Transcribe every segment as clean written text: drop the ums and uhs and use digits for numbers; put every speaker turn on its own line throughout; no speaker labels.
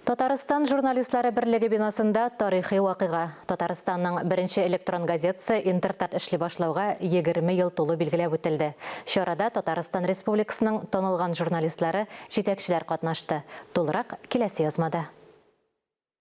Татарстан журналистлары берлеге бинасында тарихи вакыйга. Татарстанның беренче электрон газетасы Интертат эшли башлауга 20 ел тулу билгеләп үтелде. Чарада Татарстан Республикасының танылган журналистлары, җитәкчеләр катнашты. Тулырак киләсе язмада.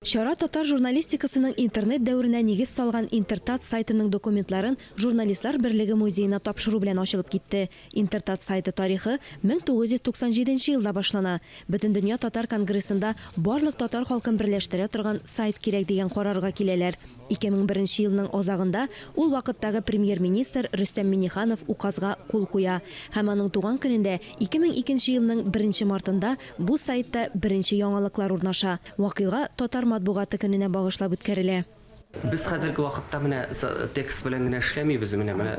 Чара татар журналистикасының интернет дәверенә нигез салган Интертат сайтының документларын Журналистлар берлеге музеена тапшыру белән ачылып китте. Интертат сайты тарихы 1997 нче елда башлана. Бөтендөнья татар конгрессында барлык татар халкын берләштерә торган сайт кирәк дигән карарга киләләр. 2001 нче елның азагында ул вакыттагы премьер-министр Рөстәм Миңнеханов указга кул куя. Һәм аның туган көнендә, 2002 нче елның беренче мартында бу сайтта беренче яңалыклар урнаша. Вакыйга Татар матбугаты көненә багышлап үткәрелә.
Без хәзерге вакытта менә текст белән генә эшләмибез. Менә менә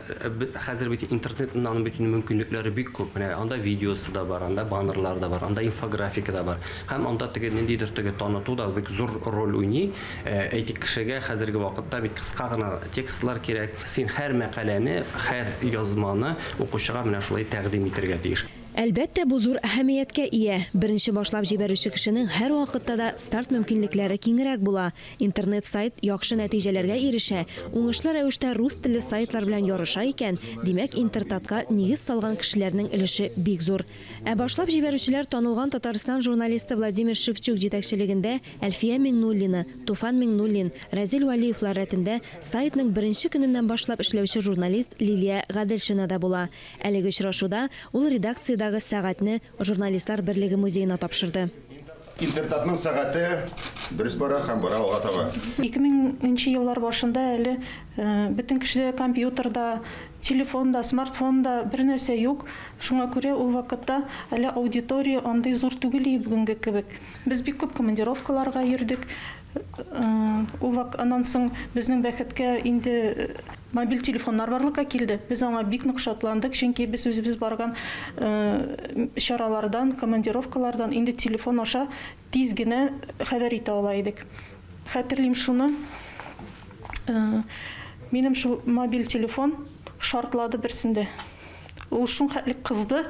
хәзер бит интернетның аның бит мөмкинлекләре бик күп. Менә анда видеосы да бар, анда баннерлар да бар, анда инфографика да бар. Һәм анда теге ниндидер теге таныту да бик зур роль уйный. Әйтик, кешегә хәзерге вакытта бит кыска гына текстлар кирәк. Син һәр мәкаләне, һәр язманы укучыга менә шулай тәкъдим итәргә тиеш.
Әлбәттә, бу зур әһәмияткә ия. Беренче башлап җибәрүче кешенең һәрвакытта да старт мөмкинлекләре киңрәк була. Интернет-сайт яхшы нәтиҗәләргә ирешә, уңышлы рәвештә рус телле сайтлар белән ярыша икән, димәк, Интертатка нигез салган кешеләрнең өлеше бик зур. Ә башлап җибәрүчеләр танылган Татарстан журналисты Владимир Шевчук җитәкчелегендә Әлфия Миңнуллина, Туфан Миңнуллин, Рәзил Вәлиевлар рәтендә сайтның беренче көненнән башлап эшләүче журналист Лилия Гаделшина да була. Әлеге очрашуда ул редакциядәге сәгатьне Журналистлар берлеге музеена тапшырды.
Интертатның сәгате дөрес бара һәм бара алга таба.
2000 нче еллар башында әле бөтен кешедә компьютер да, телефон да, смартфон да, бернәрсә юк. Шуңа күрә ул вакытта әле аудитория андый зур түгел иде бүгенге кебек. Без бик күп командировкаларга йөрдек. Ул вак аннан соң безнең бәхеткә инде мобиль телефоннар барлыкка килде. Без аңа бик нык шатландык, чөнки без үзебез барган чаралардан, командировкалардан инде телефон аша тиз генә хәбәр итә ала идек. Хәтерлим шуны, минем шул мобиль телефон шартлады берсендә. Ул шул хәтле кызды,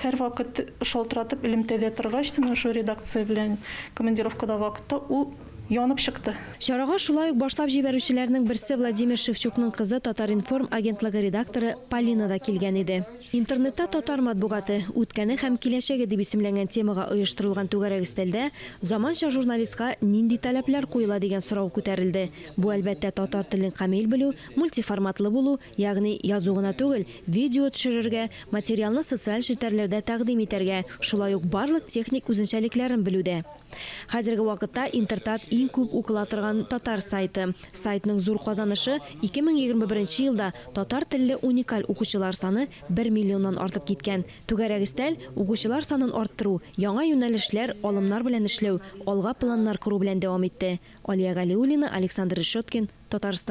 Һәрвакыт шалтыратып элемтәдә торгач та, менә шул редакция белән командировкада вакытта ул янып чыкты.
Чарага шулай ук башлап җибәрүчеләрнең берсе Владимир Шевчукның кызы Татар-информ агентлыгы редакторы Полина да килгән иде. Интернетта татар матбугаты, үткәне һәм киләчәге дип исемләнгән темага оештырылган түгәрәк өстәлдә заманча журналистка нинди таләпләр куела дигән сорау күтәрелде. Бу, әлбәттә, татар телен камил белү, мультиформатлы булу, ягъни язу гына түгел, видео төшерергә, материалны социаль челтәрләрдә тәкъдим итәргә, шулай ук барлык техник үзенчәлекләрен белү дә. Хәзерге вакытта Интертат иң күп укыла торган татар сайты. Сайтның зур казанышы, 2021 нче елда татар телле уникаль укучылар саны бер миллионнан артып киткән. Түгәрәк өстәл, укучылар санын арттыру, яңа юнәлешләр, алымнар белән эшләү, алга планнар кору белән дәвам итте. Алия Галиуллина, Александр Решеткин, Татарстан.